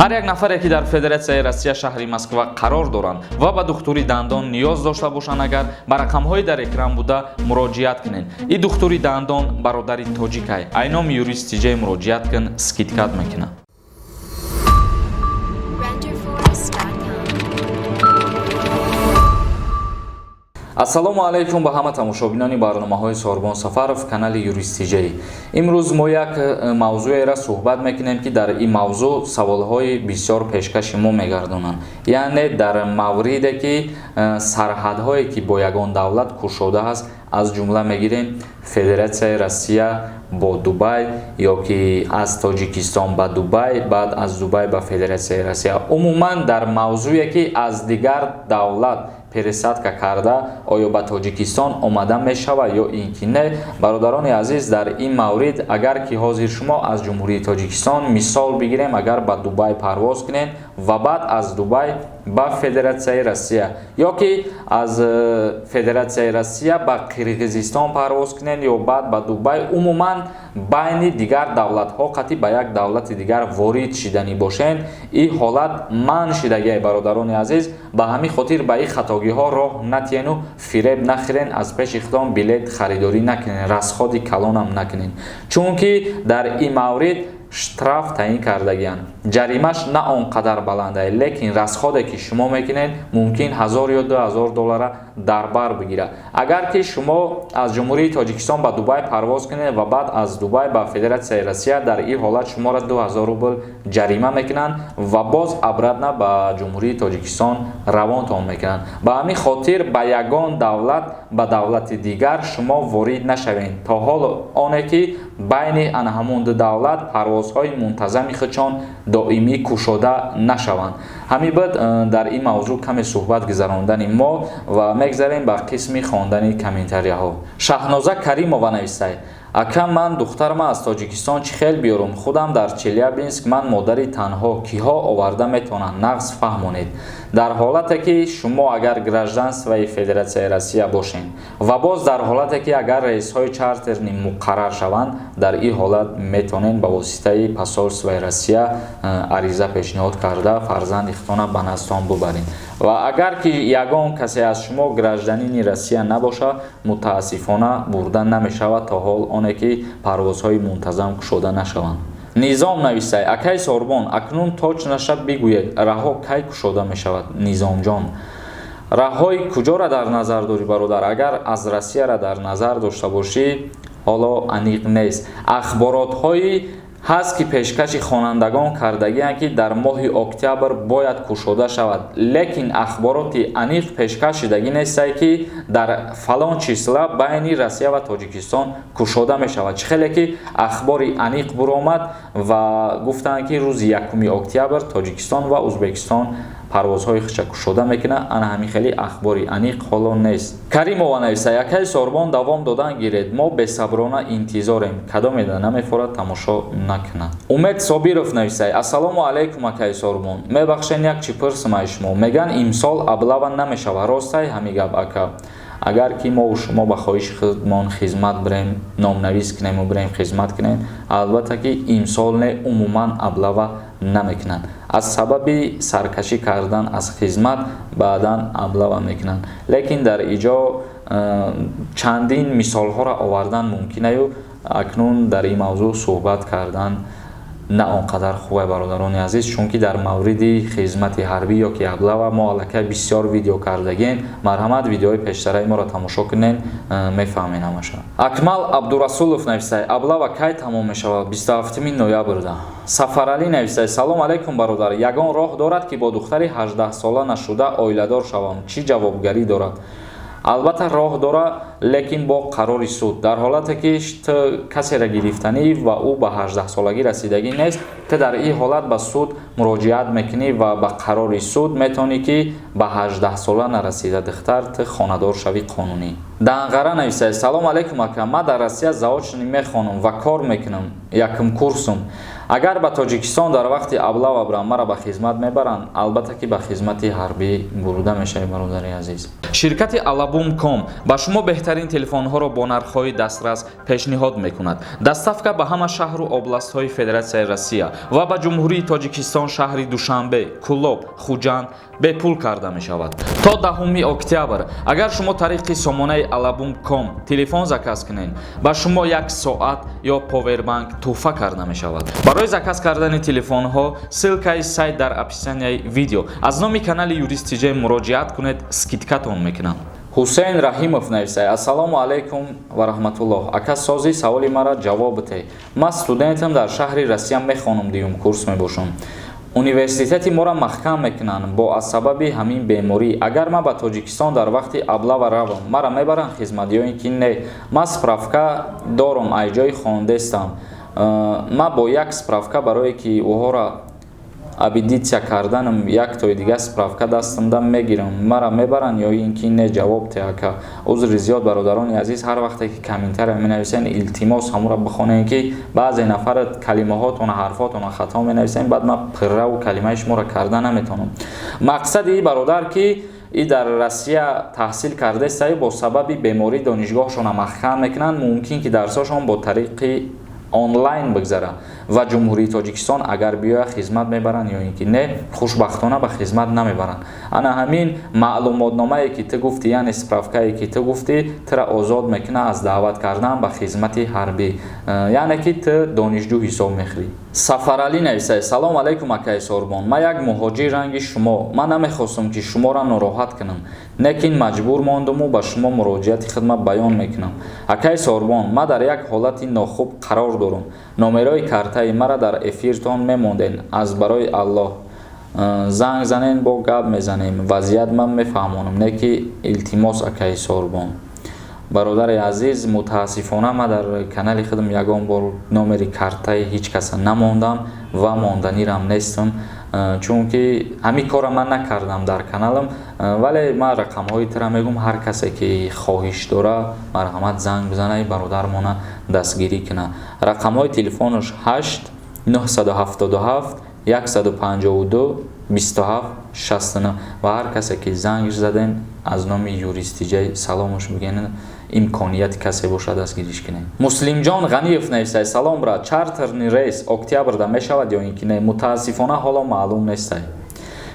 Ҳар як нафаре, ки дар Федератсияи Россия, шаҳри Москва қарор доранд ва ба духтури дандон ниёз дошта бошанд, агар ба рақамҳои дар экран буда муроҷиат кунед. И духтури дандон бародари тоҷикай. Ай номи Юрист Тиҷай муроҷиат кун, скидка т мекунад. Renderforest.com. Ассалому алайкум ба ҳама тамошобинони барномаҳои Сорбон Сафаров, канали Юрист Тиҷай. Имрӯз мо як мавзӯеро суҳбат мекунем, ки дар ин мавзӯъ саволҳои бисёр пешкаши мо мегардонанд, яъне дар мавриде ки сарҳадҳое, ки бо ягон давлат кушода аст, аз ҷумла мегирем Федератсияи Россия бо Дубай ё ки аз Тоҷикистон ба Дубай, баъд аз Дубай ба Федератсияи Россия, умуман дар мавзӯе, ки аз дигар давлат пересадка карда, оё ба Тоҷикистон омада мешавад ё ин ки не. Бародарони азиз, дар ин маврид, агар ки ҳозир шумо аз Ҷумҳурии Тоҷикистон, мисол бигирем, агар ба Дубай парвоз кунед ва баъд аз Дубай ба Федератсияи Россия ё ки аз Федератсияи Россия ба Қирғизистон парвоз кунед ё баъд ба Дубай, умуман байни дигар давлатҳо қатъи ба як давлати дигар ворид шиданӣ бошед, ин ҳолат манъ шидагиай, бародарони азиз. Ба ҳамин хотир ба ин хатогиҳо роҳ натиҳену фиреб нахӯрен, аз пеши худон билет харидорӣ накунед, расход и калонам накунед, чунки дар ин маврид штраф таъин кардагианд. Ҷаримаш на он қадар баланда, лекин расход е, ки шумо мекунед, мумкин 1000 ё 2000 доллара дар бар бигирад. Агар ки шумо аз Ҷумҳурии Тоҷикистон ба Дубай парвоз кунед ва баъд аз Дубай ба Федератсияи Россия, дар ин ҳолат шуморо 2000 рубл ҷарима мекунанд ва боз обратно ба Ҷумҳурии Тоҷикистон равонтон мекунанд. Ба ҳамин хотир ба ягон давлат, ба давлати дигар шумо ворид нашавед, то ҳол оне ки байни ана ҳамон ду давлат парвозҳои мунтазами худшон доимӣ кушода нашаванд. Ҳамин буд дар ин мавзӯъ каме суҳбат гузарондани мо ва мегзарем ба қисми хондани комментарияҳо. Шаҳноза Каримова навистай: «Ака, ман духтарма аз Тоҷикистон чӣ хел биёрум? Худам дар Челябинск, ман модари танҳо, киҳо оварда метавонанд? Нағз фаҳмонед». Дар ҳолате ки шумо агар гражданство и Федератсияи Россия бошед ва боз дар ҳолате ки агар рейсҳои чартерный муқаррар шаванд, дар ин ҳолат метавонед ба воситаи посольство и Россия ариза пешниҳод карда, фарзанди худтона ба наздтон бубаред. Ва агар ки ягон касе аз шумо гражданин и Россия набошад, мутаассифона, бурда намешавад, то ҳол оне ки парвозҳои мунтазам кушода нашаванд. Низом нависай: «Акай Сорбон, акнун точно ша бигӯед, раҳо кай кушода мешавад?» Низомҷон, раҳҳои куҷора дар назар дорӣ, бародар? Агар аз Россияра дар назар дошта бошӣ, ҳоло аниқ нест. Ахборотҳои ҳаст, ки пешкаши хонандагон кардагианд, ки дар моҳи октябр бояд кушода шавад, лекин ахбороти аниқ пешкаш шудагӣ нестае, ки дар фалон числа байни Россия ва Тоҷикистон кушода мешавад. Чӣ хеле ки ахбори аниқ буромад ва гуфтанд, ки рӯзи 1 октябр Тоҷикистон ва Ӯзбекистон парвозҳои худша кушода мекунад, ана ҳамин хели ахбори аниқ ҳоло нест. Каримова нависа: «Якай Сорбон, давом додан гиред, мо бесаброна интизорем». Кадомеда намефорад, тамошо накунад. Умед Собиров нависай: «Ассалому алайкум, акай Сорбон, мебахшен, як чӣ пурсам ай шумо. Меган, имсол облава намешава, ростай ҳамин гап, ака?» Агар ки мову шумо ба хоҳиши худмон хизмат бирем, номнавис кунему бирем хизмат кунем, албатта ки имсол не, умуман облава намекунанд. Аз сабаби саркашӣ кардан аз хизмат баъдан облава мекунанд, лекин дар иҷо чандин мисолҳоро овардан мумкинаю акнун дар ин мавзӯъ суҳбат кардан на он қадар хубе, бародарони азиз, чунки дар мавриди хизмати ҳарбӣ ё ки облава мо аллакай бисёр видео кардагем. Марҳамат, видеои пештараи моро тамошо кунед, мефаҳмед ҳамаша. Акмал Абдурасулов нависай: «Облава кай тамом мешавад?» 27 ноябрда. Сафаралӣ нависай: «Салом алайкум, бародар, ягон роҳ дорад, ки бо духтари 18сола нашуда оиладор шавам? Чӣ ҷавобгарӣ дорад?» Албатта, роҳ дора, лекин бо қарори суд. Дар ҳолате ки ту касеро гирифтанӣ ва ӯ ба 18солагӣ расидагӣ нест, ту дар ин ҳолат ба суд муроҷиат мекунӣ ва ба қарори суд метавонӣ, ки ба 18сола нарасида духтар ту хонадор шавӣ қонунӣ. Данғара нависад: «Салом алайкум, ака, ман дар Россия заочный мехонам ва кор мекунам, якум курсум. Агар ба Тоҷикистон дар вақти облава бирам, мара ба хизмат мебаранд? Албатта ки ба хизмати ҳарбӣ бурда мешавӣ, бародари азиз. Ширкати Алабум ком ба шумо беҳтарин телефонҳоро бо нархҳои дастрас пешниҳод мекунад. Доставка ба ҳама шаҳру областҳои Федератсияи Россия ва ба Ҷумҳурии Тоҷикистон, шаҳри Душанбе, Кӯлоб, Хуҷанд бепул карда мешавад. То 10 октябр агар шумо тариқи сомонаи Алабум ком телефон заказ кунед, ба шумо як соат ё повербанк тӯҳфа карда мешавад. Барои заказ кардани телефонҳо ссылкаи сайт дар описанияи видео. Аз номи канали Юрист Тиҷай муроҷиат кунед, скидкатон мекунам. Ҳусейн Раҳимов нависай: «Ассалому алайкум ва раҳматуллоҳ, ака созӣ, саволи мара ҷавоб битей. Ман студентам, дар шаҳри Россия мехонам, дуюм курс мебошам. Университети моро маҳкам мекунанд бо аз сабаби ҳамин беморӣ. Агар ман ба Тоҷикистон дар вақти облава равам, мара мебаранд хизмат ё ин ки не? Ман справка дорам, ай ҷои хондестам. Ман бо як справка, барое ки ӯҳоро убедиться карданам, яктои дига справка дастамда мегирам. Мара мебаранд ё ин ки не? Ҷавоб те, ака». Узри зиёд, бародарони азиз, ҳар вақте ки комментария менависен, илтимос, ҳамуро бихонем, ки баъзе нафар калимаҳотона, ҳарфотона хато менависем, баъд ман пирраву калимаи шуморо карда наметавонам. Мақсади и бародар ки и дар Россия таҳсил кардаистаю бо сабаби беморӣ донишгоҳшона маҳкам мекунанд, мумкин ки дарсҳошон бо тариқи онлайн бигзара ва Ҷумҳурии Тоҷикистон агар биёяд, хизмат мебаранд ё ин ки не. Хушбахтона, ба хизмат намебаранд. Ана ҳамин маълумотномае ки ту гуфтӣ, яъне справкае ки ту гуфтӣ, тура озод мекунад аз даъват кардан ба хизмати ҳарбӣ, яъне ки ту донишҷӯ ҳисоб мехӯрӣ. Сафаралӣ нависад: «Салом алайкум, акаи Сорбон, ман як муҳоҷир ранги шумо. Ман намехостам ки шуморо нороҳат кунам, лекин маҷбур мондуму ба шумо муроҷиати хидмат баён мекунам. Акаи Сорбон, ман дар як ҳолати нохуб қарор дорам. Номерои картаи мара дар эфиртон мемонден, аз барои Аллоҳ занг занен, бо гап мезанем, вазъият ман мефаҳмонам, не ки илтимос, акаи Сорбон». Бародари азиз, мутаассифона, ман дар канали худам ягон бор номери картаи ҳеҷ каса намондам ва монданирам нестам, чунки ҳамин корро ман накардам дар каналам. Вале ман рақамҳои тура мегӯм, ҳар касе ки хоҳиш дора, марҳамат, занг бизана, бародармона дастгирӣ куна. Рақамҳои телефонаш 8 977 152 27 69 ва ҳар касе ки зангш заден, аз номи Юристиҷай саломаш бигӯен, имконияти касе бошад, дастгириш кунем. Муслимҷон Ғаниев нависад: «Салом, брат, чартерный рейс октябрда мешавад ё ин ки не?» Мутаассифона, ҳоло маълум нестай.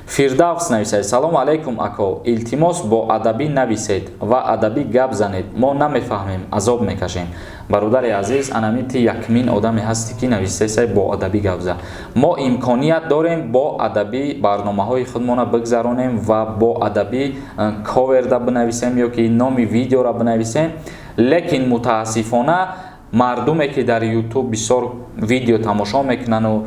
Фирдавс нависад: «Салом алайкум, ако, илтимос, бо адабӣ нависед ва адабӣ гап занед, мо намефаҳмем, азоб мекашем». Бародари азиз, анами ти якмин одаме ҳастӣ ки нависесай бо адабӣ гап зад. Мо имконият дорем бо адабӣ барномаҳои худмона бигзаронем ва бо адабӣ коверда бинависем ё ки номи видеора бинависем, лекин мутаассифона, мардуме ки дар Ютуб бисёр видео тамошо мекунану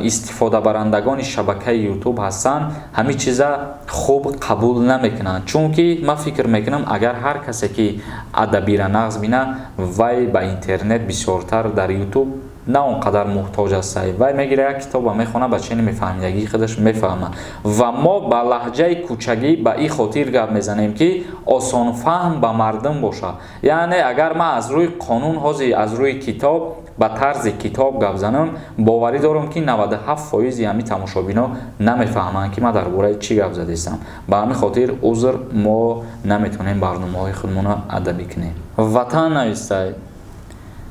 истифодабарандагони шабакаи Ютуб ҳастанд, ҳамин чиза хуб қабул намекунанд, чунки ман фикр мекунам, агар ҳар касе ки адабира нағз бина, вай ба интернет бисёртар дар Ютуб на он қадар муҳтоҷ астай. Вай мегира, як китоба мехона, ба чени мефаҳмидагии худаш мефаҳма. Ва мо ба лаҳҷаи кӯчагӣ ба ин хотир гап мезанем, ки осонфаҳм ба мардум бошад. Яъне агар ман аз рӯи қонун, ҳозир аз рӯи китоб, ба тарзи китоб гап занам, боварӣ дорам, ки 97 фоизи ҳамин тамошобино намефаҳманд, ки ман дар бораи чӣ гап задистам. Ба ҳамин хотир узр, мо наметавонем барномаҳои худмонро адабӣ кунем. Ватан навистай: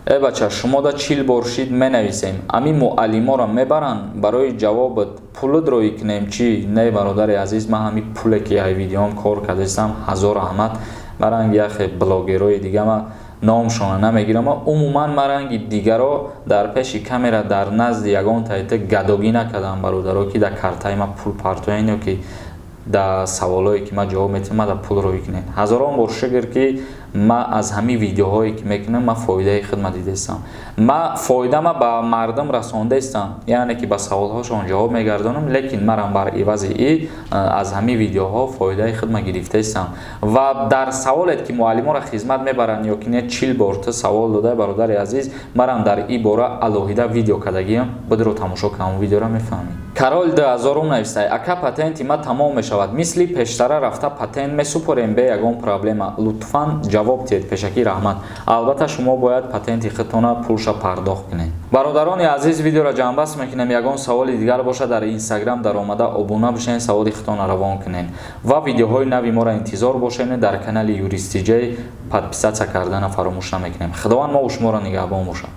«Э бача, шумо да 40 бор шид менависем, ами муаллиморо мебаранд? Барои ҷавобат пулат роӣ кунем чӣ?» Не, бародари азиз, ман ҳамин пуле ки ай видеом кор кардастам, ҳазор раҳмат. Ба ранги яхе блогерҳои дига, ман номшона намегирам, умуман ман ранги дигаро дар пеши камера, дар назди ягон тайта гадогӣ накардам, бародаро, ки дар картаи ман пул партоян ё ки дар саволое ки ман ҷавоб метиҳам, ман дар пул роӣ кунем. Ҳазорон бор шукр, ки ман аз ҳамин видеоҳое ки мекунам, ман фоидаи худма дидаистам, ман фоидама ба мардум расондаистам, яъне ки ба саволҳошон ҷавоб мегардонам, лекин марам бар ивази и аз ҳамин видеоҳо фоидаи худма гирифтаистам. Ва дар саволет, ки муаллиморо хизмат мебаранд ё ки не, 40 бор ту савол дода, бародари азиз, марам дар ин бора алоҳида видео кардагиам, бидро тамошо кунам, видеоро мефаҳмӣ. Карол 2000 навистай: «Ака, патенти ма тамом мешавад, мисли пештара рафта патент месупорем бе ягон проблема? Лутфан, ҷавоб диҳед, пешакӣ раҳмат». Албатта, шумо бояд патенти худтона пулша пардохт кунед. Бародарони азиз, видеоро ҷамъбаст мекунем. Ягон саволи дигар бошад, дар Инстаграм даромада обуна бишен, саволи худтонро равон кунед ва видеоҳои нави моро интизор бошед. Дар канали Юристиҷай подписаться кардана фаромӯш намекунем. Худованд мо шуморо нигаҳбон бошад.